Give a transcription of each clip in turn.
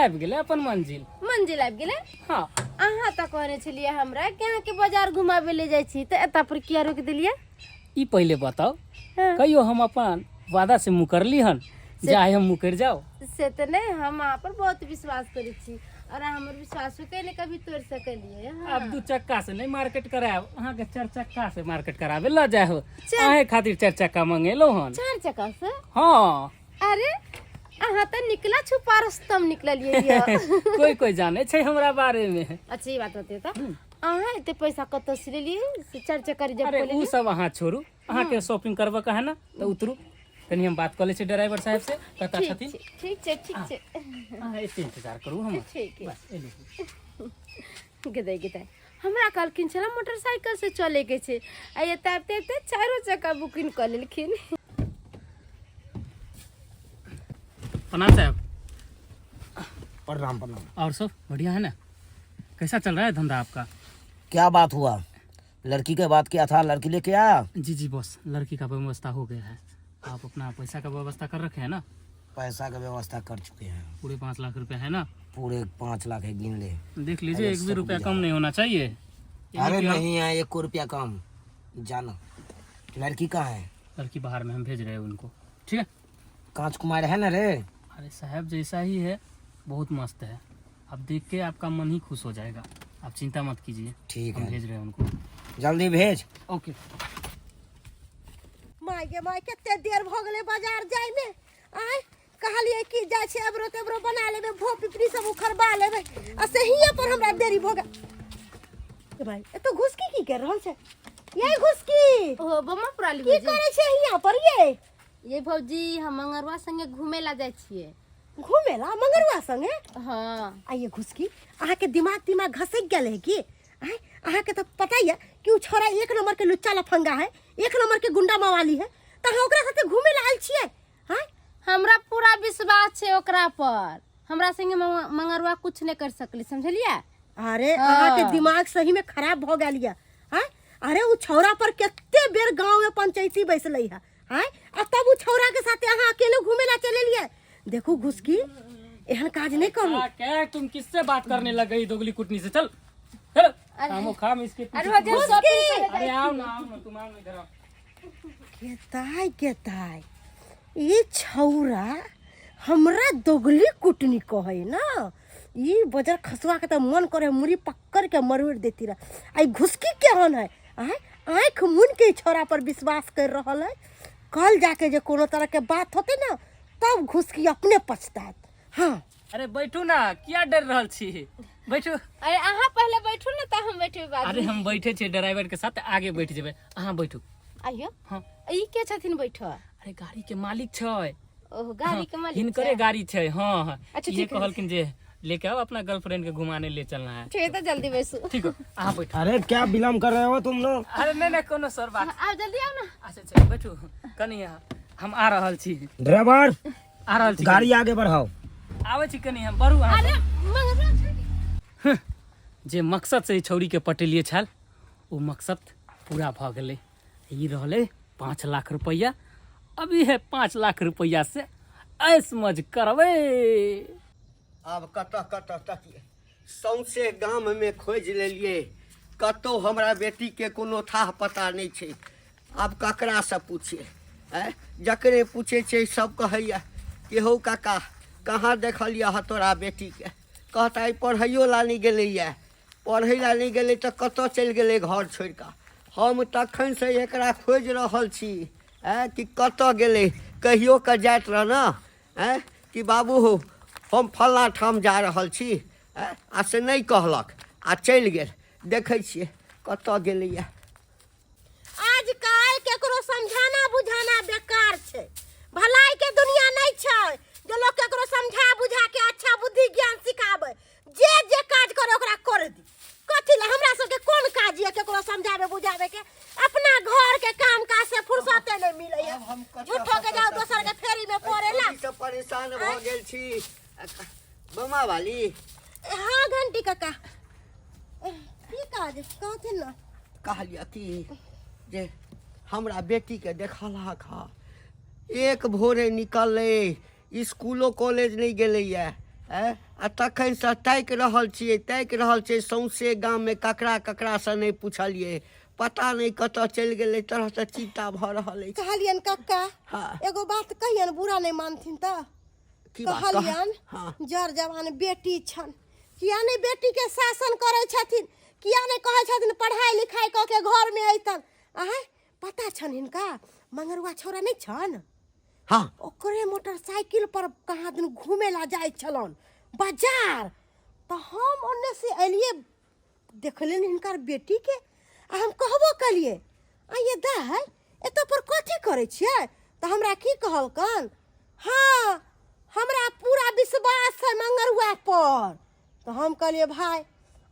आबि गेलै अपन मंजिल। मंजिल आबि गेलै? हाँ। अहाँ तऽ कहने छलियै हमरा कि अहाँके बाजार घुमाबै ले जाइ छी, तऽ एतऽ पर किया रोकि देलियै? ई पहिले बताउ, हाँ। कहियो हम अपन वादा से मुकरली हन जे आइ हम मुकर जाओ? से तऽ नहि, हम अहाँ पर बहुत विश्वास करै छी और अहाँ हमर विश्वासो के नहि कभी तोड़ि सकलियै। हाँ। आब दू चक्का से नहीं मार्केट करायब, अहाँके चार चक्का से मार्केट कराबे ल जाय हो। अहें खातिर चार चक्का मंगेलो हन। चार चक्का से? हाँ। अरे अहाँ तऽ निकला छुपा रुस्तम निकललियै यऽ। कोई कोई जाने छै हमरा बारे में। अच्छा ई बात बतैयौ तऽ अहाँ एते पैसा कतऽ से लेलियै से चार चक्का रिजर्व अरे कऽ उ लेलियै? सब अहाँ छोड़ू, अहाँके शॉपिंग करबऽ के है ना तऽ उतरू, कनी हम बात कऽ लै छी ड्राइवर साहब से कतऽ ठीक छथिन। छै, ठीक छै, ठीक छै। अहाँ एते इंतजार करू हमर। ठीक है। बस एलहुँ। गेदै गेदै हमरा कहलखिन छलै मोटरसाइकिल से चले के छै, आ एते आबिते आबिते चारो चक्का बुकिंग कऽ लेलखिन। प्रणाम साहब। प्रणाम प्रणाम। और सब बढ़िया है ना? कैसा चल रहा है धंधा आपका? क्या बात हुआ? लड़की के बात किया था, लड़की लेके आया? जी जी बॉस, लड़की का व्यवस्था हो गया है। आप अपना पैसा का व्यवस्था कर रखे हैं ना? पैसा का व्यवस्था कर चुके हैं। पूरे 5 लाख रुपया है ना? पूरे 5 लाख है, गिन ले। देख लीजिए, अरे एक भी सब रुपया बुझा। कम नहीं होना चाहिए। ये अरे कि हम- नहीं है 1 रुपया कम। जाना लड़की कहाँ है? लड़की बाहर में, हम भेज रहे हैं उनको। ठीक है। कांच कुमार है ना रे? अरे साहब जैसा ही है, बहुत मस्त है। आप देख के आपका मन ही खुश हो जाएगा, आप चिंता मत कीजिए। ठीक हम है। भेज रहे हैं उनको। जल्दी भेज। ओके। My गे my, कते देर भऽ गेलै बाजार जायमे। आँय कहलियै कि जाइ छी एबरो तेबरो बना लेबै, भो पिपरी सब उखड़बा लेबै, आ से हियाँ पर हमरा देरी भऽ गेल। भाई एतऽ घुसकी की कर रहल छै? ये घुसकी। ओ बम्मा पुराली की भौजी। करै छै हियाँ पर ये? ये भौजी, हम मंगरुआ संगे घूमे ला जाइ छियै। घूमे ला मंगरुआ संगे? हाँ। आ ये घुसकी, अहाँके दिमाग तिमाग घसकि गेल है की? आँय अहाँके तऽ पता यऽ कि ओ छोरा एक नंबर के लुच्चा लफंगा है, एक नंबर के गुंडा मवाली है, तऽ अहाँ ओकरा साथे घूमे ला आयल छियै? आँय हमरा पूरा विश्वास छै ओकरा पर, हमरा संगे मंगरुआ कुछ नहि कर सकली, समझलियै? अरे हाँ। अहाँके दिमाग सही में खराब भऽ गेल यऽ। आँय अरे ओ छौरा पर कते बेर गाँव में पंचायती बैसलै है। आँय आ तब ओ छौरा के साथे अहाँ अकेले घूमे ला चलेलियै? देखू घुसकी, एहन काज नहीं करू। क्या तुम किससे बात करने लग गई दोगली कुटनी से? चल चल कामो खाम इसके पीछे। अरे वो शॉपिंग करे। अरे आओ ना, आओ ना, तुम आओ ना, इधर आओ। गेताय गेताय, ई छौरा हमरा दोगली कुटनी कहै ना, ई बजर खसुआ के तऽ मन करे मुड़ी पकड़ के मरोड़ देती रह। आ ई घुसकी केहन है? आँय आँखि मुन के ई छौरा पर विश्वास कर रहल है। कल जाके जे कोनो तरह के बात होते ना तब घुसकी अपने पछतात। हाँ। अरे बैठू ना, किया डर रहल छी? बैठू। अरे अहाँ पहले बैठू ना तऽ हम बैठू बाद अरे में। हम बैठे छियै ड्राइवर के साथ, आगे बैठ जेबै, अहाँ बैठू। आइयो। हाँ। ई के छथिन बैठल? अरे गाड़ी के मालिक छै। ओहो गाड़ी के मालिक हिनकरे छै? गाड़ी छै। हाँ हाँ। अच्छा, ये ठीक है। कहलखिन जे लेके आओ, अपना गर्लफ्रेंड के घुमाने ले चलना है। ठीक है तऽ जल्दी बैसू। ठीक हो, अहाँ बैठू। अरे क्या विलम्ब कर रहे हो तुम लोग? अरे नहीं नहीं, कोनो सर बात। आउ जल्दी आउ ना। अच्छा अच्छा बैठू कनी, अहाँ, हम आ रहल छी। ड्राइवर आ रहल छी, गाड़ी आगे बढ़ाओ। आबै छी कनी हम, बढ़ू अहाँ। अरे मंगरुआ छै। जे मकसद से ई छौड़ी के पटेलिए छल ओ मकसद पूरा भऽ गेलै। ई रहलै 5 लाख रुपैआ। अभी है 5 लाख रुपैआ से ऐश मौज करबै। आब कतऽ कतऽ तक सौंसे गाममे खोजि लेलियै, कतहु हमरा बेटीके कोनो थाह पता नहि छै। आब ककरासँ पूछिए? आँय, जकरे पूछै छै सब कहैए कि हौ काका कहाँ देखलियै हँ तोरा बेटीके? कहता ई पढ़ैयो ला नहि गेलैए। पढ़ै ला नहि गेलै तऽ कतऽ चलि गेलै घर छोड़ि कऽ? हम तखनसँ एकरा खोजि रहल छी, आँय, कि कतऽ गेलै। कहियो कऽ जाइत रह ने, आँय, कि बाबू हौ हम फल्लाँ ठाम जा रहल छी, आँय, आ से नहि कहलक आ चलि गेल। देखै छियै कतऽ गेलैए। आजकल केकरो समझाना बुझाना बेकार छै। भलाई के दुनिया नहीं छै जे लोग केकरो समझा बुझा के अच्छा बुद्धि ज्ञान सिखाबे। जे जे काज करे ओकरा कर दी। कथी ले हमरा सबके कोन काज ये केकरो समझाबे बुझाबे के? अपना घर के काम काज से फुर्सते नहीं मिले आब हम कतऽ झूठो के जाओ कतऽ दोसर के फेरी में पड़ेला। एहि से परेशान भऽ गेल छी। बमा वाली। हाँ घंटी काका, की काज कहथिन ना? कहलियै कि जे हमरा बेटीके देखलक हँ, एक भोरे निकललै, स्कूलो कॉलेज नहि गेलैए। आँय आ तखनसँ ताकि रहल छियै ताकि रहल छियै सौँसे गाममे ककरा ककरासँ नहि पुछलियै पता नहि कतऽ चलि गेलै तरहसँ चिन्ता भऽ रहल अछि कहलियन कक्का हाँ। एगो बात कहियन बुरा नहि मानथिन तऽ की बात कह- कहलियन हाँ। जर जवान बेटी छन किया नहि बेटी के शासन करै छथिन किया नहि कहै छथिन पढ़ाई लिखाई कऽ के घर में अइतन आँय पता छन हिनका मंगरुआ छौड़ा नहि छन हाँ ओकरे मोटरसाइकिल पर कहाँ दिन घूमे ला जाइ छलन बाजार तऽ हम ओन्ने से एलियै देखलियनि हिनकर बेटीके आ हम कहबो केलियै आ ये दाइ एतऽ पर कथी करै छियै तऽ हमरा की कहलकन हँ हमरा पूरा विश्वास है मंगरुआ पर तऽ हम कहलियै भाय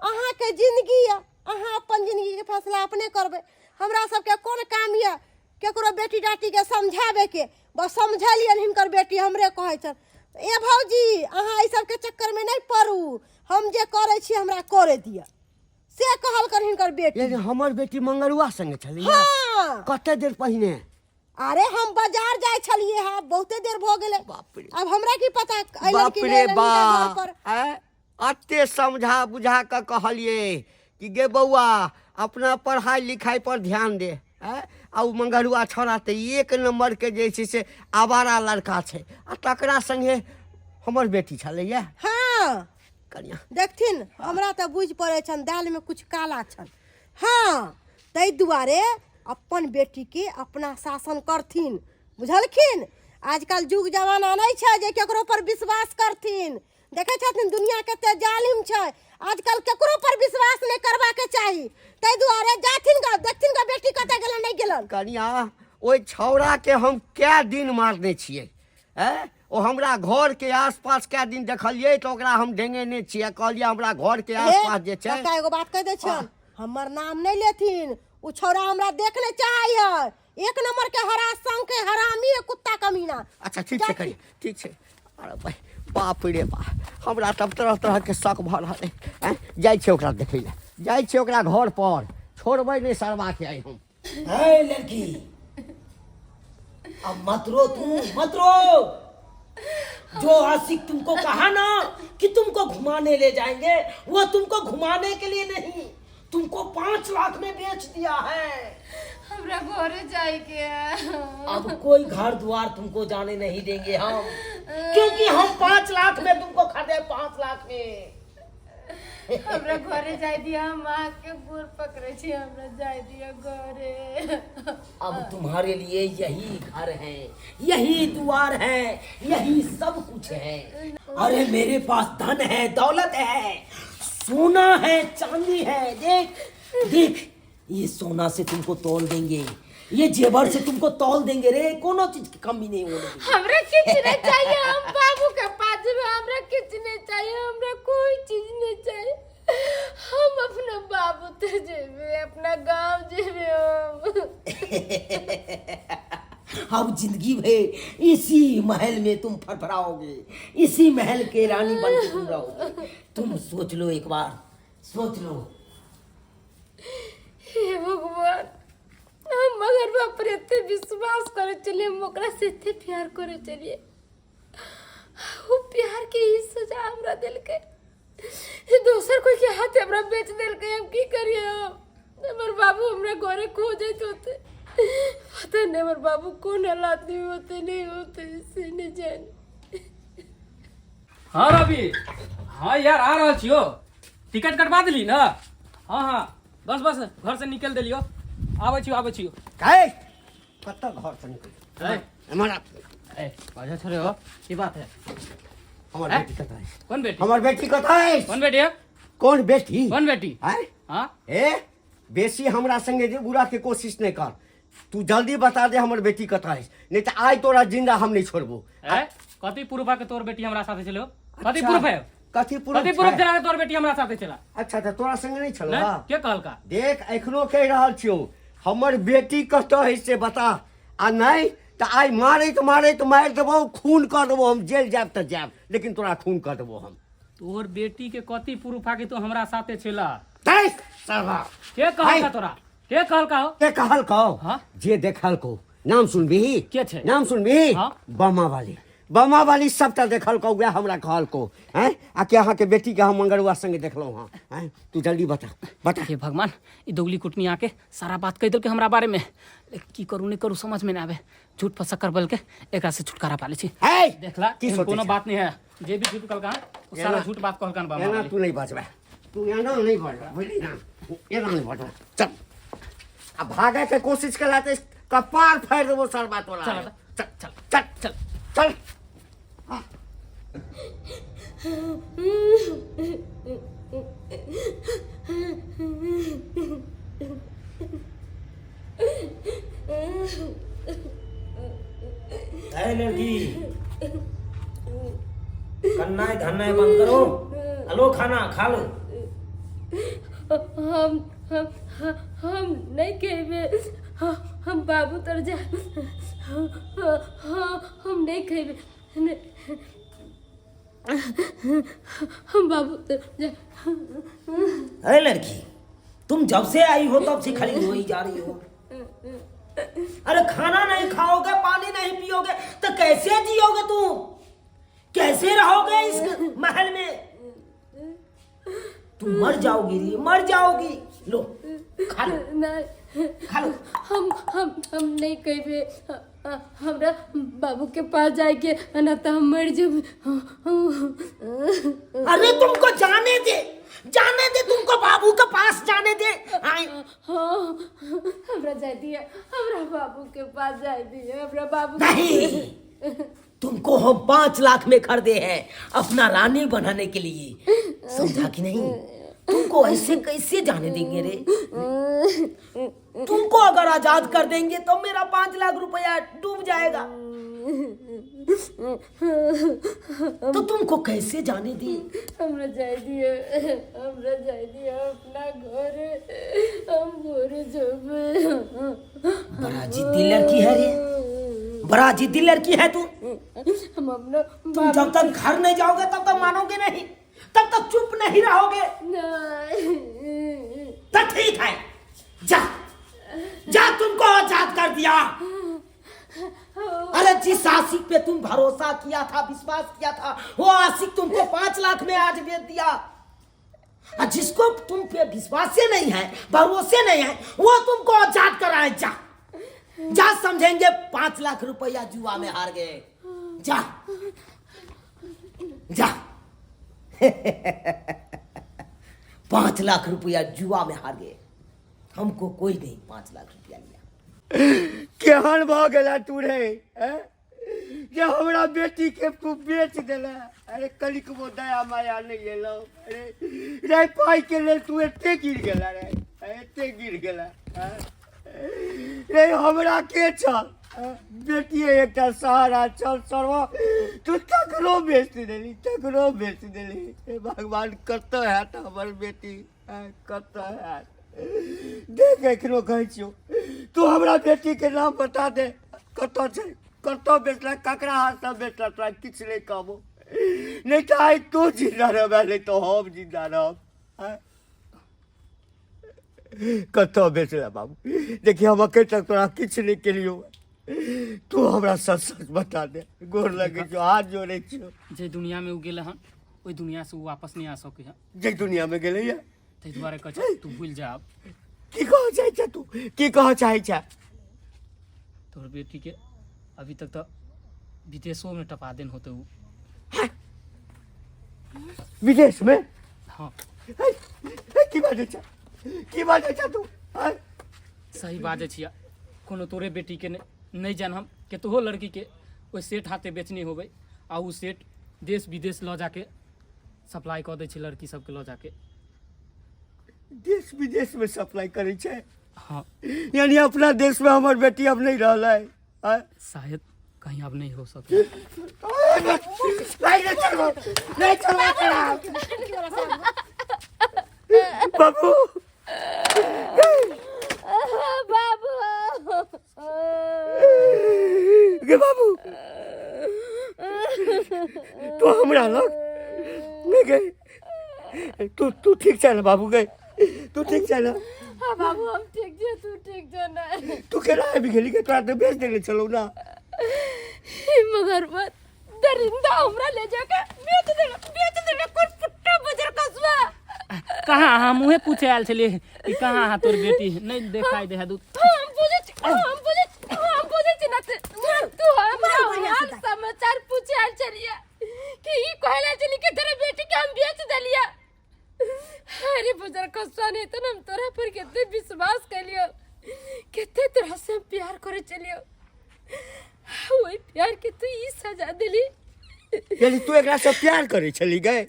अहाँके जिन्दगी यऽ अहाँ अपन जिन्दगीके फैसला अपने करबै हमरा सबके कोन काम यऽ केकरो बेटी डाटीके समझाबैके बस समझेलियनि हिनकर बेटी हमरे कहै छनि ए भौजी अहाँ एहि सबके चक्करमे नहि पड़ू हम जे करै छी हमरा करे दिअ से कहलकनि हिनकर बेटी लेकिन हमर बेटी मंगरुआ संगे छलै हाँ कते देर पहिने अरे हम बाजार जाइ छलियै हँ बहुते देर भऽ गेलै बाप रे। अब हमरा की पता अयलन बाप कि नहि रे अयलन हिनका घर बाप पर आँय, अते समझा बुझा कऽ कहलियै कि गे बौआ अपना पढ़ाइ लिखाइ पर ध्यान दे आँय आ ओ मंगरुआ छौड़ा तऽ एक नम्बरके जे छै से आवारा लड़का छै आ तकरा संगे हमर बेटी छलैया हाँ कनिया देखथिन हमरा तऽ बुझि पड़ै छनि दालिमे किछु काला छनि हँ ताहि दुआरे अपन बेटीके अपना शासन करथिन बुझलखिन आजकल युग जमाना नहि छै जे केकरो पर विश्वास करथिन देखै छथिन दुनिया कते जालिम छै आजकल केकरो पर विश्वास नहि करबाके चाही ताहि दुआरे जाथिन ग देखथिन ग बेटी कतऽ गेलन नहि गेलन कनिया ओहि छौड़ाके हम कए दिन मारने छियै आँय ओ हमरा घरके आसपास कए दिन देखलियै तऽ ओकरा हम डेंगेने छियै कहलियै हमरा घरके आसपास जे छै काका एगो बात कहि दै छियनि हमर नाम नहि लेथिन ओ छौड़ा हमरा देख नहि चाहै है एक नंबर के हरा संग के हरामी है कुत्ता कमीना अच्छा ठीक छै करिए ठीक छै अरे भाइ बाप रे बा हमरा तब तरह तरहके शक भऽ रहल अइ आँय जाइ छियै ओकरा देखै लए जाइ छियै ओकरा घर पर छोड़बै नहि सरबाके आइ हम है लड़की अब मत रो तू मत रो जो आशिक तुमको कहा ना कि तुमको घुमाने ले जाएंगे वो तुमको घुमाने के लिए नहीं तुमको पांच लाख में बेच दिया है हमरा घरे जाए के है अब कोई घर द्वार तुमको जाने नहीं देंगे हम क्योंकि हम पांच लाख में तुमको खरीदे पांच लाख में हमरा घरे जाय दिया हम माँ के गोर पकड़े छी हमरा जाय दिया घरे अब तुम्हारे लिए यही घर है यही द्वार है यही सब कुछ है अरे मेरे पास धन है दौलत है सोना है चांदी है देख देख ये सोना से तुमको तोल देंगे ये जेवर से तुमको तोल देंगे रे कोनो चीज की कमी नहीं होने देंगे हमरा किछ नहीं चाहिए हम बाबू के पास जेबै हमरा किछ नहीं चाहिए हमरा कोई चीज नहीं चाहिए हम अपना बाबू ते जेबै अपना गांव जेबै हम अब जिंदगी भर इसी महल में तुम फड़फड़ाओगे इसी महल के रानी बन के तुम रहोगे तुम सोच लो एक बार सोच लो हे भगवान हम मगर बाप पर एते विश्वास करे चलिए हम ओकरा से एते प्यार करे चलिए वो प्यार के ही सजा हमरा देलकै दोसर कोई के हाथ हमरा बेच देलकै हम की करिए हम हमर बाबू हमरा घरे खोजैत होते पता नहीं हमर बाबू कोन हालात में होते नहीं होते से नहीं जाने हाँ रवि हाँ यार आ रहल छियो टिकट कटवा देली ना हाँ हाँ बस बस घर से निकल देलियो आबै छियो आबै छियो काहे कतऽ घर से निकल ए, हमर ए बाजा छोड़े हो की बात है हमर हैं? बेटी कतऽ अछि कौन बेटी हमर बेटी कतऽ अछि कौन बेटी है कोन बेटी कौन बेटी आँय हाँ ए बेसी हमरा संगे जे बुरा के कोशिश नहि कर तू जल्दी बता दे हमर बेटी कतऽ अछि नहि तऽ आइ तोरा जिंदा हम नहि छोड़बो ए कथी प्रूफ है के तोर बेटी हमरा साथे चलो कथी अच्छा, प्रूफ है कथी प्रूफ कथी प्रूफ छै? चला के तोर बेटी हमरा साथे चला अच्छा तऽ तोरा संगे नहि छलो नहीं हँ? के कहलका देख एखनो कहि रहल छियौ हमर बेटी कतऽ है से बता आ नहि तऽ आइ मारैत मारैत मारि देबौ खून कऽ देबौ हम जेल जायब तऽ जायब लेकिन तोरा खून कऽ देबौ हम तोर बेटी के कथी प्रूफ है कि तू हमरा साथे छेला देख साला के कहलका तोरा के कहलका हो के कहल कहो हाँ? जे देखल को नाम सुनबिही के छै? नाम सुनबिही हाँ? बामा वाली बमा वाली सबटा देखलकौ वएह हमरा कहलकौ हैं आ कि अहाँके बेटीके हम मंगरुआ संगे देखलहुँ हँ हैं तू जल्दी बता बता हे भगवान ई दोगली कुटनी आके सारा बात कहि देलकै हमरा बारेमे लेकिन की करू नहि करू समझमे नहि आबे झूठ पर शक्कर बल के एकरा से छुटकारा पा लै छी है देखला की एहन सोचै कोनो छें? बात नहीं है जे भी झूठ कहलका ओ सारा झूठ बात कहलका बाबा एना तू नहीं बजबे तू एना नहीं बजबे बुझली ना एना नहीं बजबे चल आ भागे के कोशिश कला तो कपार फाड़ देबो सरबा तोरा चल, चल चल चल चल चल अरे लड़की कन्नाई धन्नाई बंद करो हलो खाना खा लो हम हम हम नहीं खेबे हम बाबू तर जा हम नहीं खेबे हम बाबू तर जा अरे लड़की तुम जब से आई हो तब से खाली रोई जा रही हो अरे खाना नहीं खाओगे पानी नहीं पियोगे तो कैसे जियोगे तुम कैसे रहोगे इस महल में तुम मर जाओगी रे मर जाओगी लो खा लो नहीं खा लो हम नहीं कहबे हमरा बाबू के पास जाके ना तो हम मर जेबे अरे तुमको जाने दे जाने दे तुमको बाबू के पास जाने दे आए हाँ हमरा जाय दिए हमरा बाबू के पास जाय दिए हमरा बाबू के- नहीं तुमको हम 5 लाख में खरीदे हैं अपना रानी बनाने के लिए समझा कि नहीं तुमको ऐसे कैसे जाने देंगे रे तुमको अगर आजाद कर देंगे तो मेरा 5 लाख रुपया डूब जाएगा तो तुमको कैसे जाने दे हमरा जाय दिए हमरा जाय दिए अपना घर हम घर जेबे बड़ा जिद्दी लड़की है रे बड़ा जिद्दी लड़की है तू हम अपना तुम जब तक घर नहीं जाओगे तब तक मानोगे नहीं तब तक चुप नहीं रहोगे नहीं तो ठीक है जा जा तुमको आजाद कर दिया अरे जिस आशिक पे तुम भरोसा किया था विश्वास किया था वो आशिक तुमको 5 लाख में आज बेच दिया और जिसको तुम पे विश्वास ही नहीं है भरोसे नहीं है वो तुमको आजाद कराए जा जा समझेंगे 5 लाख रुपया जुआ में हार गए जा जा 5 लाख रुपया जुआ में हार गए हमको कोई नहीं 5 लाख रुपया लिया केहन भऽ गेला तू रे हैं? जे हमरा बेटी के तू बेच देला अरे कनिकबो दया माया नहीं एलो अरे रे पाई के लेल तू एते गिर गेला रे एते गिर गेला हैं? रे हमरा के छल हैं? बेटिए एकटा सहारा छल सरवा तू तकरो बेच देली तकरो बेच देली हे भगवान कतऽ हैत हमर बेटी हैं? कतऽ हैत देख एखनो कहै छियौ तू हमरा बेटी के नाम बता दे कतऽ छै कतऽ बेचलक ककरा हाथसँ बेचलक तोरा किछु नहि कहबो नहि तऽ आइ तू जिन्दा रहबे नहि तऽ हम जिन्दा रहब आँय? कतऽ बेचला बाबू देखिए हम अखन तक तोरा किछु नहि केलियौ तू हमरा सच सच बता दे गोर लगै छियौ हाथ जोड़ै छियौ जे दुनियामे ओ गेल हन ओहि दुनिया से ओ वापस नहि आ सकै हन जे दुनियामे गेलैया ताहि दुआरे कहै छै तू भूलि जा आब की कहऽ चाहै छै तू की कहऽ चाहै छै तोहर बेटीके अभी तक तऽ विदेशोमे टपा देन होतै ओ विदेशमे हँ हे, हे, की बाजै छै की बाजै छै तू आँय? सही बाजै छियै कोनो तोरे बेटीके नहि नहि जान हम केतहो लड़कीके ओहि सेठ हाथे बेचने होबै आ ओ सेठ देश विदेश लऽ जाके सप्लाई कऽ दै छै लड़की सबके लऽ जाके देश विदेशमे सप्लाई करै छै हँ यानी अपना देशमे हमर बेटी अब नहि रहलै आँय? शायद कहीं अब नहीं हो सके नहीं नहीं चलबो नहीं चलबो तोरा बाबू बाबू गे बाबू तू हमरा लग नहीं गे तू तू ठीक छै ना बाबू गे तू ठीक छै ना हाँ बाबू हम ठीक छे तू ठीक छो ना तू केना आबि गेली के तोरा तऽ बेच देने छलौ ना मगर मत दरिंदा हमरा ले जाके बेच देलक, बेच देलक कोन पुट्टा बजर कसवा। कहाँ अहाँ मुँहे पूछे आयल छलियै कि कहाँ अहाँ तोर बेटी नहीं देखाई दे है दूध। हम बुझै छी, हम बुझै छी, हम बुझै छी ना, तू हमरा मार बढ़िया हाल से। समाचार पूछे आयल छलियै कि ई कहले आयल छलियै कि तोरा बेटी के हम बेच देलियै। अरे बुजर कसवा, नहीं तो हम तोरा पर कितने विश्वास कलियो, कितने तोरा से हम प्यार करे चलियो, वही प्यार के तू ई सजा दिली। यदि तू एकरा से प्यार करे छली गए,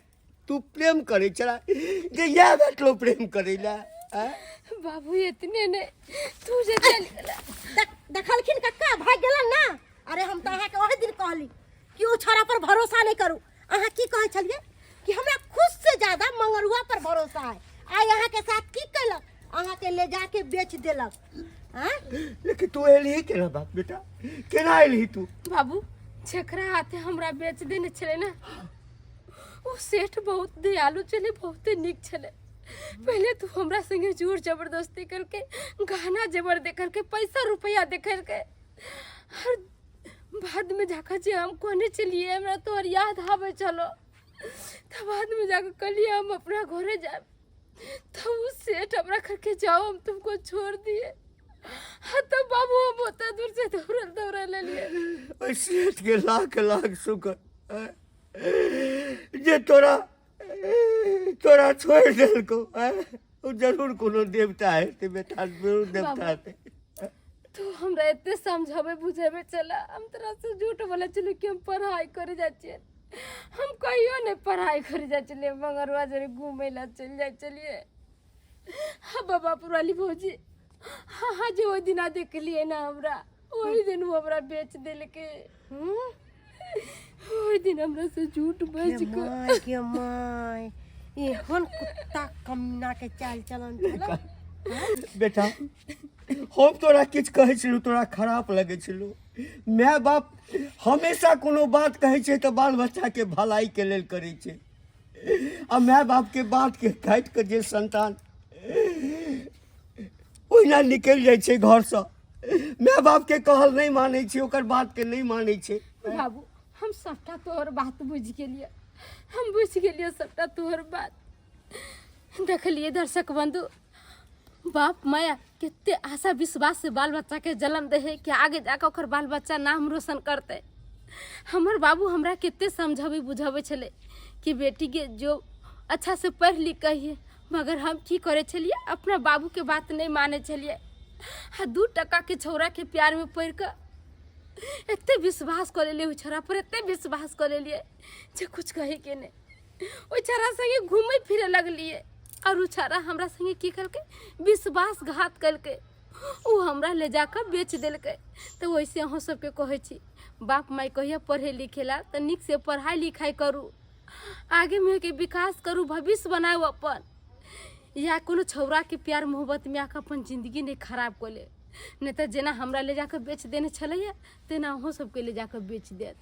तू प्रेम करे छला जे इएह भेटलो प्रेम करे ला? बाबू इतने ने तू जे चल गेला। देखलखिन कक्का भाग गेलन ना। अरे हम तऽ अहाँके ओहि दिन कहली कि ओ छोरा पर भरोसा नहीं करू। अहाँ की कहै छलियै कि हमरा खुद से ज्यादा मंगरुआ पर भरोसा है। आइ अहाँके साथ की केलक? अहाँके ले जाके बेच देलक। आँय? लेकिन तू एलही केना बाप बेटा, केना एलही तू? बाबू जेकरा हाथे हमरा बेच देने छलै ना, ओ सेठ बहुत दयालु छलै, बहुते नीक छलै। पहले तू हमरा संगे जोर जबरदस्ती करके, गहना जेवर दे करके, पैसा रुपया दे करके, और बाद में जाकर जे हम कहने चलिए हमरा तोहर याद आवे चलो, तब बाद में जाकर कहलिए हम अपना घरे जाए, तो वो सेठ हमरा करके जाओ हम तुमको छोड़ दिए। हाँ तब बाबू हम होता दूर से दौड़ल दौड़ल ले लिए। ओहि सेठ के लाख लाख शुक्र जे तोरा तोरा छोड़ देलको। ओ जरूर कोनो देवता हेतै बेटा, जरूर देवता हेतै। तू हमरा एते समझावे बुझावे चला, हम तोरा से झूठ बोले चलू कि हम पढ़ाई करे जाइ छियै। हम कहियो नहीं पढ़ाई करे जाइ छलियै, मंगरुआ जरे घूमे ला चलि जाइ छलियै। हाँ बाबा पुराली भौजी, हाँ हाँ जे ओहि दिना देखलियै ना हमरा, ओहि दिन वो हमरा बेच देलकै। ओहि दिन हमरा से झूठ बज के के माय के माय, एहन कुत्ता कमीना के चाल चलन छल। बेटा हम तोरा किछु कहै छलहुँ तोरा खराब लगै छलौ। माय बाप हमेशा कोनो बात कहै छै तऽ बाल बच्चाके भलाइके लेल करै छै, आ माय बापके बातके काटि कऽ जे संतान ओहिना निकलि जाइ छै घरसँ, माय बापके कहल नहि मानै छै, ओकर बातके नहि मानै छै। बाबू हम सबटा तोहर बात बुझि गेलियै, हम बुझि गेलियै सबटा तोहर बात। देखलियै दर्शक बंधु, बाप माया कते आशा विश्वास से बाल बच्चा के जन्म दे है कि आगे जाके ओकर बाल बच्चा नाम रोशन करते। हमर बाबू हमरा कते समझाबै बुझाबै छलै कि बेटी के जो अच्छा से पढ़ लिख कहिए, मगर हम की करे छलियै, अपना बाबू के बात नहीं माने छलियै। आ 2 टका के छौड़ा के प्यार में पढ़ि कऽ एते विश्वास कऽ लेलियै, ओहि छौड़ा पर एते विश्वास कऽ लेलियै जे कुछ कहे के नहीं। ओहि छौड़ा संगे घूमे फिरे लगलियै और उ छौड़ा हमरा संगे की केलकै, विश्वासघात केलकै, उ हमरा ले जाकऽ बेच देलकै। तऽ वैसे अहूँ सबके कहै छी, बाप माय कहिया पढ़े लिखे ला तऽ नीक से पढ़ाई लिखाई करू, आगे में के विकास करू, भविष्य बनाउ अपन। या कोनो छौड़ा के प्यार मोहब्बत में आके अपन जिंदगी नहीं खराब कऽ ले, नहीं तऽ जेना हमरा ले जाकऽ बेच देने छलैया तेना अहूँ सबके ले जाकऽ बेच देत।